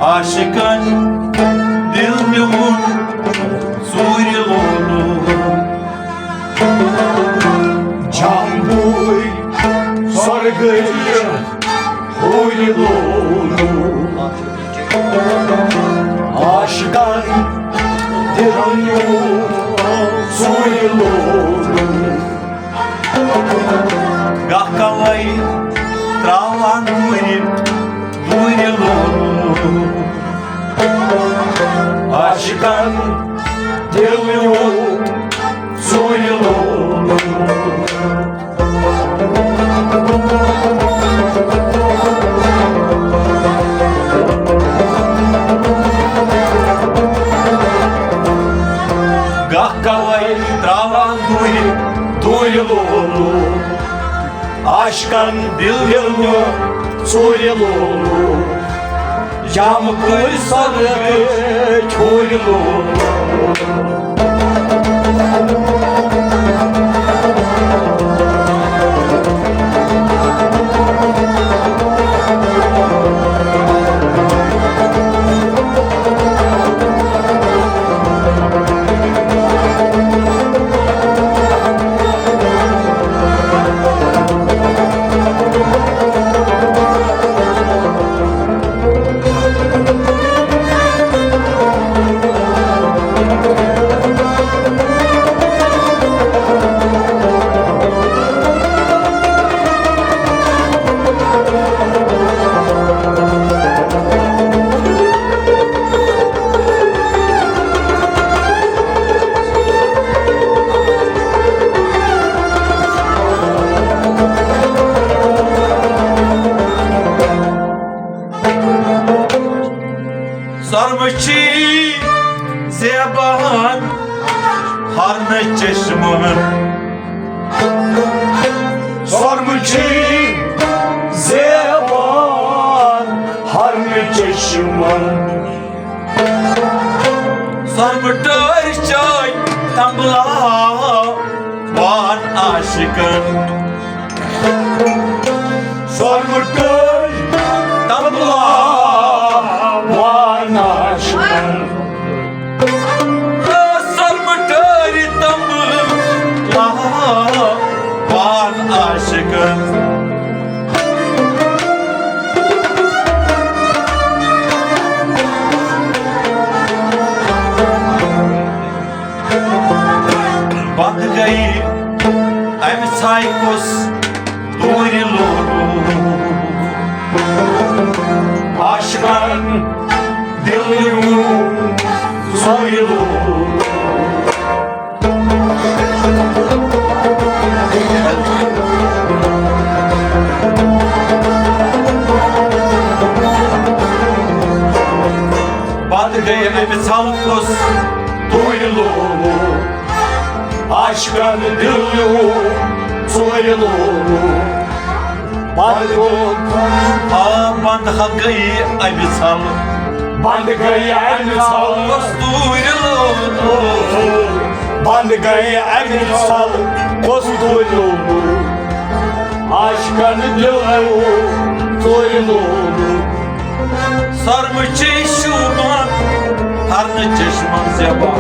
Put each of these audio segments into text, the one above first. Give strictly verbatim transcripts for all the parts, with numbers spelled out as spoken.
عاشقن دل میون ژوٗرِ لولُک۔ جامبوٗے سۄرگٕچ حوٗرِ لولُک۔ عاشقن دل میون ژوٗرِ لولُک۔ گاہ کلے تراوان دوٗرِ، دوٗرِ لولُک۔ عاشقن دل میون ژوٗرِ لولُک۔ گاہ کلے تراوان دوٗرِ، دوٗرِ لولُک۔ عاشقن دل دل نیو ژوٗرِ لولُک۔ جامہٕ کُلۍ سۄرٕ چھورِ لولُک۔ سۄرمہٕ چھی زیبان ہرنہٕ چشمہٕ۔ سۄرمہٕ چھی زیبان ہرنہٕ چشمہٕ۔ سۄرمہٕ ٹٲرۍ چٲے تمبلاوان عاشقن۔ سۄرمہٕ ٹٲرۍ تمبلاوان عاشقن۔ سۄرمہٕ ٹٲرۍ تمبلاوان عاشقن۔ بنٛد گٔیہِ اَمہِ ژھایہِ کُس دوٗرِ لولُک۔ عاشقن دِل نیوٗ ژوٗرِ لولُک۔ بنٛد گٔیہِ اَمہِ ژھایہِ کُس دوٗرِ لولُک۔ عاشقن دِل نیوٗ ژوٗرِ لولُک۔ بنٛد گوٚو۔ آ، بنٛد ہا گٔیہِ اَمہِ ژھایہِ۔ بنٛد گٔیہِ اَمہِ ژھایہِ۔ کُس دوٗرِ لولُک۔ بنٛد گٔیہِ اَمہِ ژھایہِ۔ کُس دوٗرِ لولُک۔ عاشقن دِل نیوٗ ژوٗرِ لولُک۔ سۄرمہٕ چھی شوٗبان ہرنہٕ چشمن زیبان۔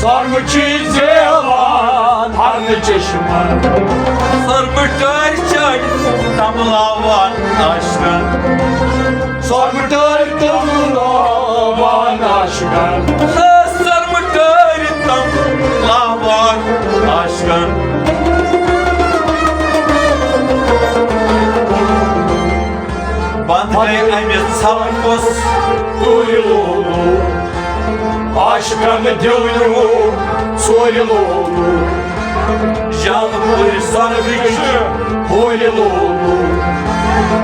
سۄرمہٕ چھی زیبان ہرنہٕ چشمن۔ سۄرمہٕ ٹٲرۍ چٲے تمبلاوان عاشقن۔ سۄرمہٕ ٹٲرۍ تمبلاوان عاشقن۔ سۄرمہٕ ٹٲرۍ تمبلاوان عاشقن۔ بنٛد گٔیہِ اَمہِ ژھایہِ کُس دوٗرِ لولُک۔ عاشقن دِل نیوٗ ژوٗرِ لولُک۔ جامہٕ کُلۍ سۄرگٕچ حوٗرِ لولُک۔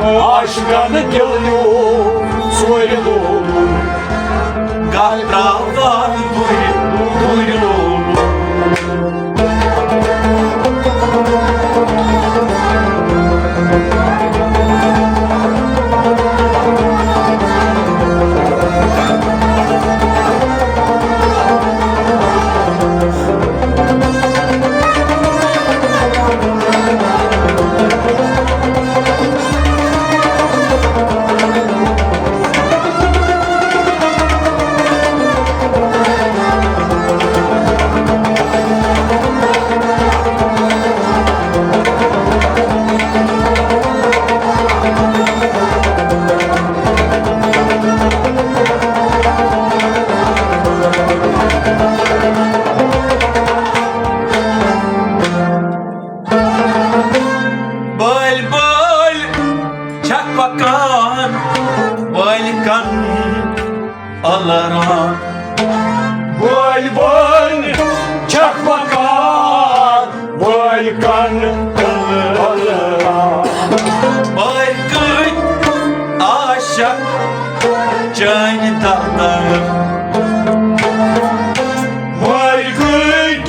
عاشقن دِل نیوٗ ژوٗرِ لولُک۔ گاہ ترٛاوان دوٗرِ، دوٗرِ لولُک۔ چھکھ پکان وٲلۍ کن الران۔ وٲلۍ وٲلۍ چھکھ پکان وٲلۍ کن الران۔ مٲرۍ کٔٹۍ عاشق چٲنۍ دردن۔ مٲرۍ کٔٹۍ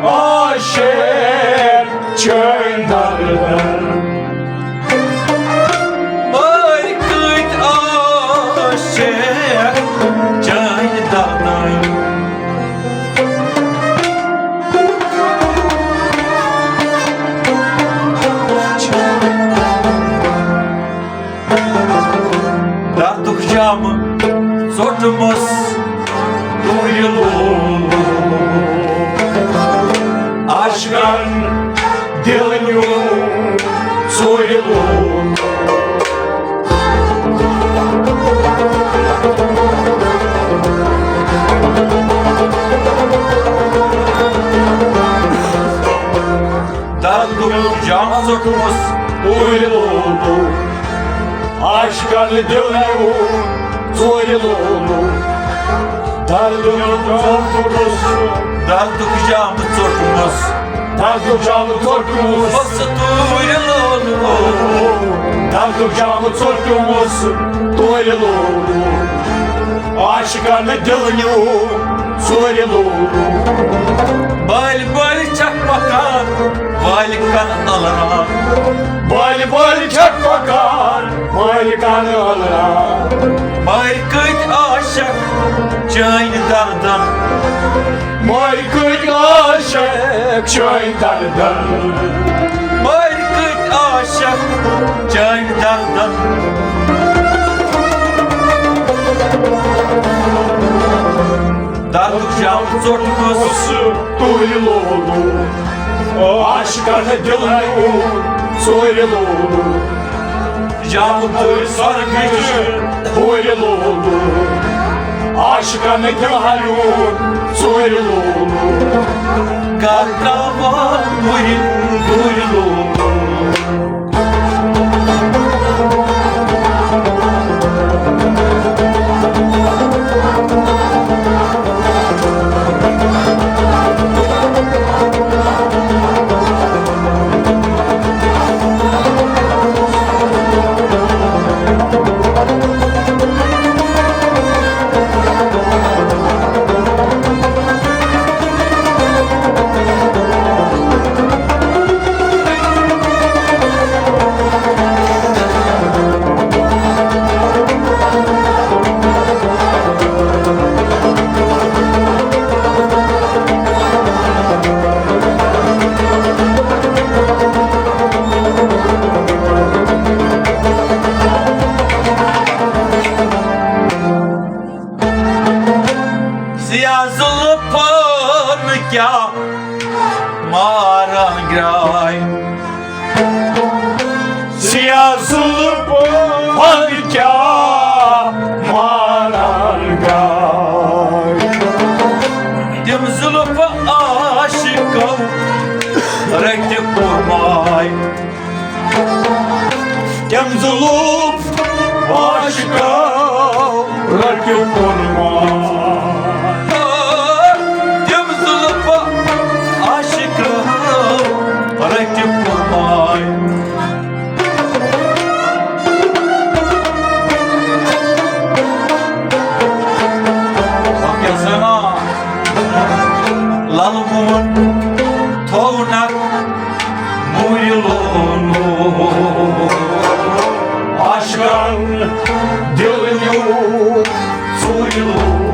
عاشق چٲنۍ دردن۔ مٲرۍ کٔٹۍ عاشق چٲنۍ دردن۔ دردُک جامہٕ ژوٚٹمُس تُلہِ لوٗلہٕ۔ عاشقن دِل نیوٗ ژوٗرِ لوٗلہٕ۔ دردُک جامہٕ ژوٚٹمُس تُلہِ لوٗلہٕ۔ عاشقن دِل نیوٗ ژوٗرِ لوٗلہٕ۔ دردُک جامہٕ ژوٚٹمُس۔ دردُک جامہٕ ژوٚٹمُس۔ دردُک جامہٕ ژوٚٹمُس۔ بس تُلہِ لوٗلہٕ۔ دردُک جامہٕ ژوٚٹمُس تُلہِ لوٗلہٕ۔ عاشقن دِل نیوٗ ژوٗرِ لوٗلہٕ۔ بٲلۍ بٲلۍ چھکھ پکان وٲلۍ کن الران۔ بٲلۍ بٲلۍ چھکھ پکان وٲلۍ کن الران۔ مٲرۍ کٔٹۍ عاشق چٲنۍ دردن۔ مٲرۍ کٔٹۍ عاشق چٲنۍ دردن۔ مٲرۍ کٔٹۍ عاشق چٲنۍ دردن۔ دردُک جامہٕ ژوٚٹمُس تُلہِ لوٗلہٕ۔ عاشقن دِل نیوٗ ژوٗرِ لوٗلہٕ۔ جامہٕ تُلہِ سۄرگٕچ ہُرِ لوٗلہٕ۔ عاشقن دِل نیوٗ ژوٗرِ لوٗلہٕ۔ کر ترٛاوان وُرِ تُلہِ لوٗلہٕ۔ سیاہ زُلفن کیٛاہ ماران گراے۔ سیاہ زُلفن کیٛاہ ماران گراے۔ تِم زُلفہٕ عاشقو رٔٹہِ کُرماے۔ تِم زُلف عاشقو رٔٹِو قربان۔ تِم زُلف عاشقو رٔٹِو قربان۔ وۄنۍ کیٛاہ سنا؟ لَلہٕ ووٚن تھوٚونکھ موٗرِ لولہٕ۔ عاشقن دِل نیوٗ ژوٗرِ لولہٕ۔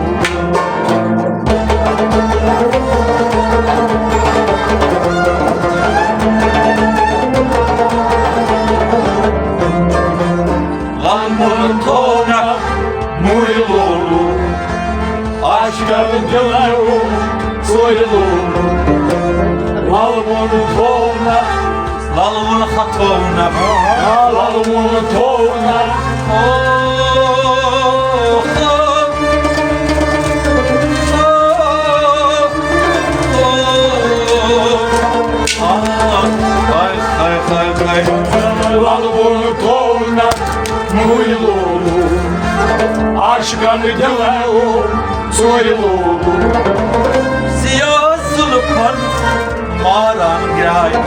لَلہٕ ووٚن تھوٚونکھ موٗرِ لولہٕ۔ عاشقن دِل نیوٗ ژوٗرِ لولہٕ۔ لَلہٕ ووٚن تھوٚونکھ۔ لَلہٕ ووٚن ہتھوونکھ۔ لَلہٕ ووٚن تھوٚونکھ۔ او، او، او، او۔ آ، ہاے، ہاے، ہاے، ہاے۔ لَلہٕ ووٚن تھوٚونکھ۔ موٗلۍ لولو، عاشقن دِلو ژورِ لولو۔ سیاہ زُلفن ماران گرٛاے۔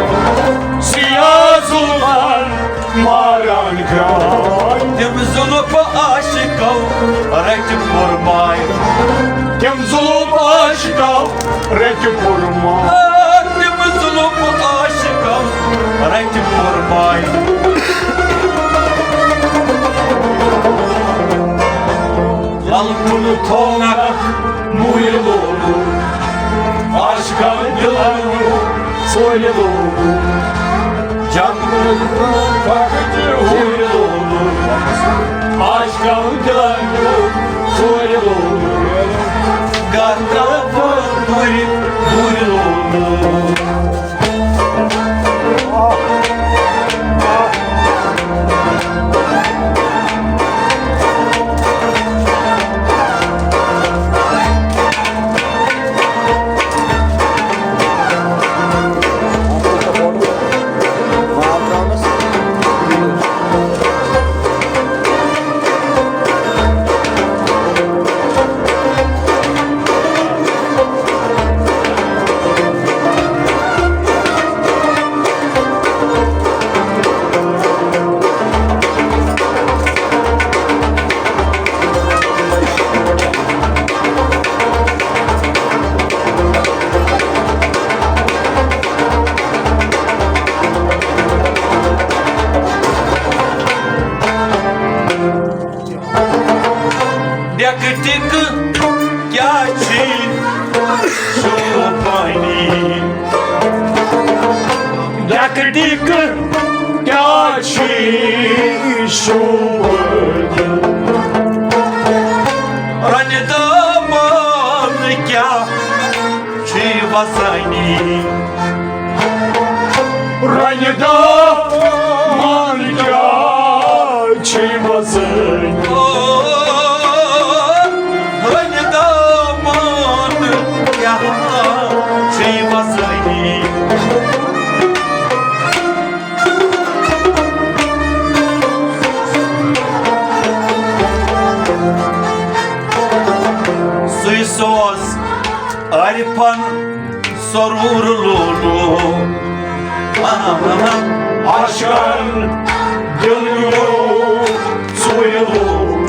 سیاہ زُلفن ماران گرٛاے۔ تِم زُلفہٕ عاشقو رٔٹۍ پُرماے۔ تِم زُلفہٕ عاشقو رٔٹۍ پُرماے۔ آ، تِم زُلفہٕ عاشقو رٔٹۍ پُرماے۔ لل کُن تھوونکھ موٗلۍ لولو، عاشقن دِلو ژورِ لولو۔ جنگ کُن تھوونکھ موٗلۍ لولو، عاشقن دِلو ژورِ لولو۔ گرٕ ترٛاوان دوٗرِ، دوٗرِ لولو۔ ڈیکہٕ ٹِکہٕ کیٛاہ چھی شوٗبانی؟ ڈیکہٕ ٹِکہٕ کیٛاہ چھی شوٗبانی؟ رنہِ دامان کیٛاہ چھی وزانی؟ رنہِ دامان کیٛاہ چھی وزانی؟ او، رنہِ دامان کیٛاہ چھی وزانی؟ سُے سوز عارفن سرور لولو۔ عاشقن دِل میون سُے لولو۔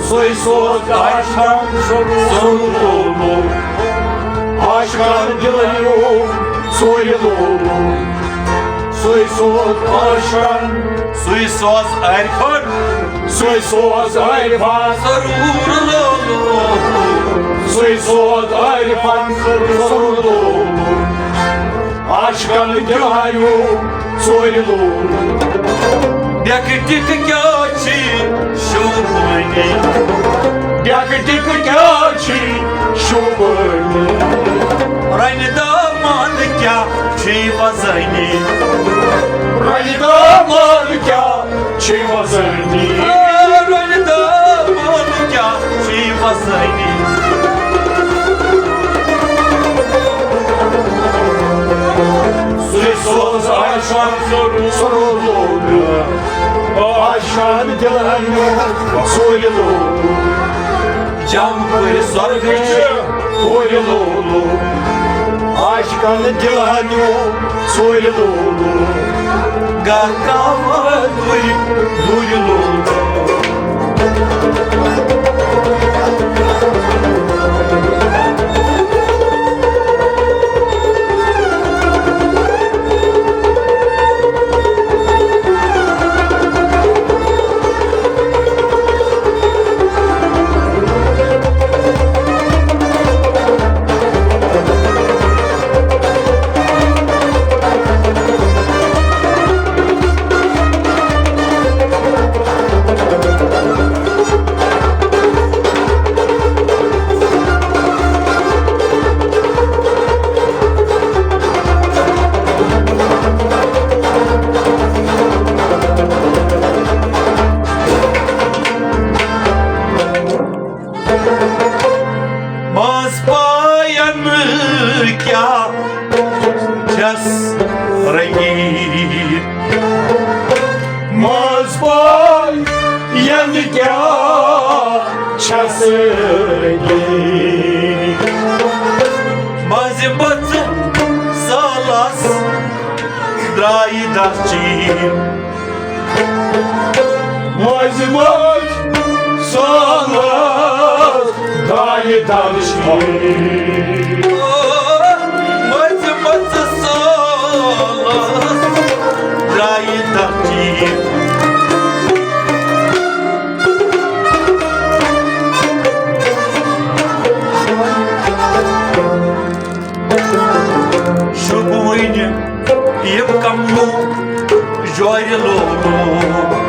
سُے سوز عاشقن سرور لولو۔ عاشقن دِل میون سُے لولو۔ سُے سوز عاشقن۔ سُے سوز عارفن۔ سُے سوز عارفن۔ سرور لولو۔ سُے سوز عارفن۔ سرور لولو۔ عاشقن دِلایو ژورِ لولو۔ ڈیکہٕ ٹِکہٕ کیٛاہ چھی شوٗبانی؟ ڈیکہٕ ٹِکہٕ کیٛاہ چھی شوٗبانی؟ رنہِ دامان کیٛاہ چھی وزانی؟ رنہِ دامان کیٛاہ چھی وزانی؟ رنہِ دامان کیٛاہ چھی وزانی؟ سُے سوز عاشقن سرور لولو۔ عاشقن دِلن ژورِ لولو۔ جم کٔرۍ سۄرگٕچ کورِ لولو۔ عاشقن دِلن ژورِ لولو۔ گرٕ ترٛاوان دوٗرِ، دوٗرِ لولو۔ کیٛاہ چھَس رٔنگیٖن؟ منٛز پٲے ینہٕ کیٛاہ چھَس رٔنگیٖن؟ منٛزٕ بٔژٕ سالس درٛایہِ دَرچیٖن۔ مٔنٛزۍ مٔنٛزۍ سالس دایہِ دَرچیٖن۔ مٔنٛزۍ مٔنٛزۍ سالس دایہِ دَرچیٖن۔ شوٗبوٕنۍ یِم کملہٕ جورِ لولہٕ،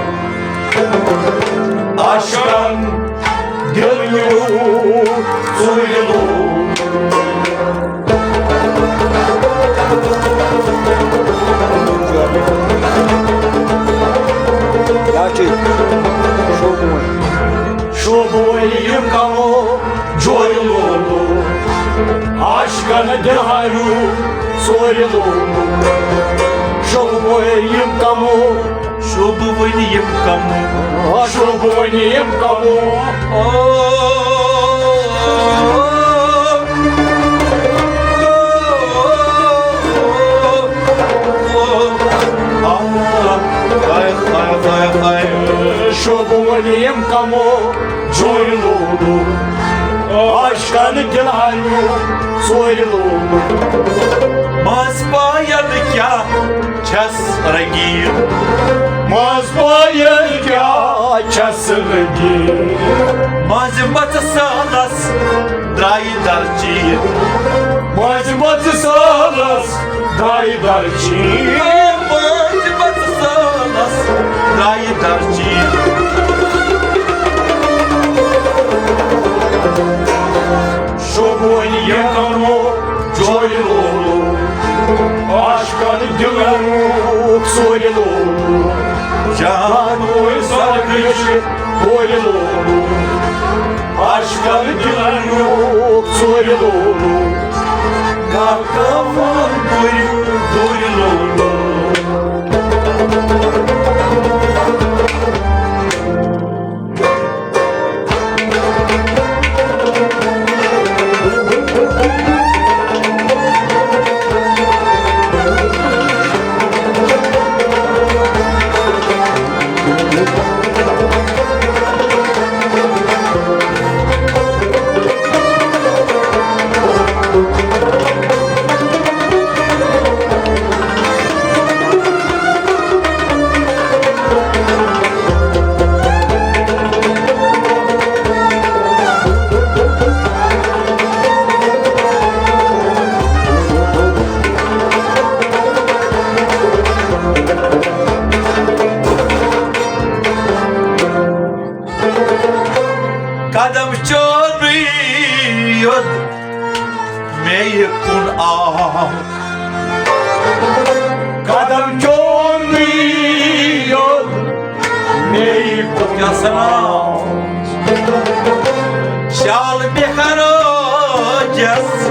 عاشقن دِل نیوٗ ژوٗرِ لولہٕ۔ یا ٹھیٖک۔ شوٗبوٕنۍ۔ شوٗبوٕنۍ یِم کملہٕ جورِ لولہٕ، عاشقن دِل نیوٗ ژوٗرِ لولہٕ۔ شوٗبوٕنۍ یِم کملہٕ، شوٗبوٕنۍ یِم کملہٕ، شوٗبوٕنۍ یِم کملہٕ۔ شوٗبوٕنۍ یِم کملہٕ جورِ لولہٕ، عاشقن دِل نیوٗ ژوٗرِ لولہٕ۔ منٛز پایَن کیٛاہ چھَس رٔنگیٖن؟ منٛز پایَن کیٛاہ چھَس رٔنگیٖن؟ منٛزٕ بٔژٕ سالس درٛایہِ دَرچیٖن۔ منٛزٕ بٔژٕ سالس دایہِ دَرچیٖن۔ منٛزٕ بٔژٕ سالس دایہِ دَرچیٖن۔ شوٗبوٕنۍ یِم کملہٕ جورِ لولہٕ، عاشقن دِل نیوٗ ژوٗرِ لولہٕ۔ جان وٲے زرگٕچ کورِ لولہٕ، عاشقن دِل نیوٗ ژوٗرِ لولہٕ۔ کاکا وَن دوٗرِ، دوٗرِ لولہٕ۔ قدم چونُے یوت مےٚ کُن آو۔ قدم چونُے یوت مےٚ کُن کیٛاہ سنا؟ آو۔ شال مہراجس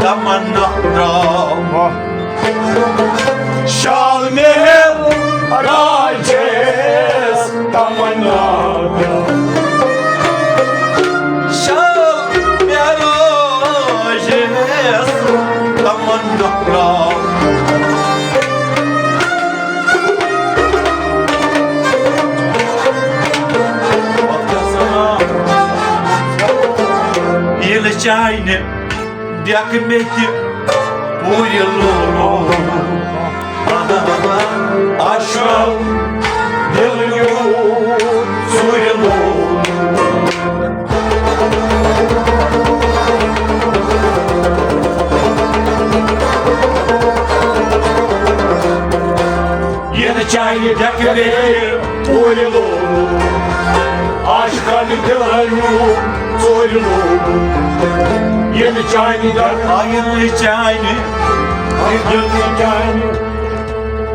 تمنا تراو۔ شال مہراجس تمنا تراو۔ شال مہراجس تمنا تراو۔ ییٚلہِ چانہِ ڈیکہٕ مےٚ تہِ پوٗرِ لولہٕ۔ عاشقن دِل نیوٗ ژوٗرِ لولہٕ۔ ییٚلہِ چانہِ ڈیکہٕ مےٚ تہِ پوٗرِ لولہٕ۔ عاشقن دِل نیوٗ ژوٗرِ لولہٕ۔ ییٚلہِ چانہِ ڈیکہٕ، آ، ییٚلہِ چانہِ، ییٚلہِ چانہِ،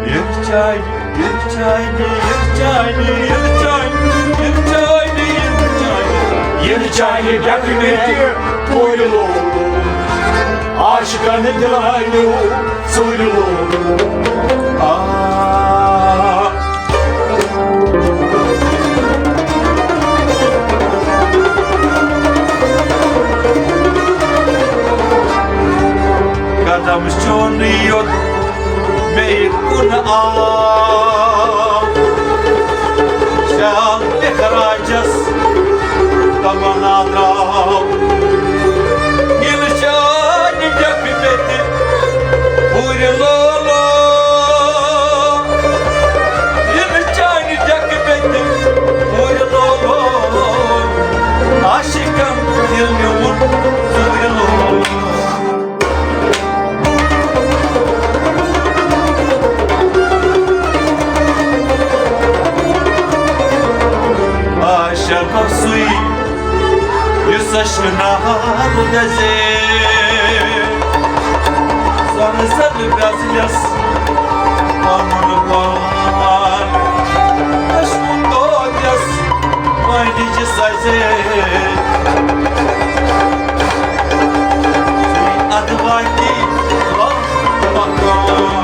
ییٚلہِ چانہِ، ییٚلہِ چانہِ، ییٚلہِ چانہِ، ییٚلہِ چانہِ، ییٚلہِ چانہِ، ییٚلہِ چانہِ، ییٚلہِ چانہِ ڈیکہٕ مےٚ تہِ پوٗرِ لولہٕ۔ عاشقانہ دلانیو ژوٗرِ لوگ۔ آ۔ قدم چون یوت مے کن آو، شام اخراجس تمنا درٛاو۔ ییٚلہِ چانہِ ڈٮ۪کہٕ پیٚتہِ ہُرِ لولو، ییٚلہِ چانہِ ڈٮ۪کہٕ پیٚتہِ ہُرِ لولو، عاشقن ییٚلہِ میون ژوٗرِ لولو۔ عاشق سُے یُس اَسہِ نار دَزے، زَن زَن گرٛزلِس پَنُن پان۔ اَسہِ ووٚن دودِس پننِچ سزے۔ اَدٕ واتہِ وقت مکان۔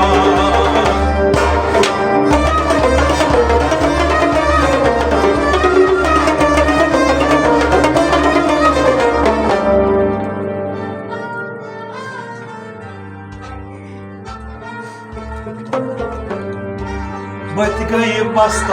بہٕ تہِ گٔیہِ مست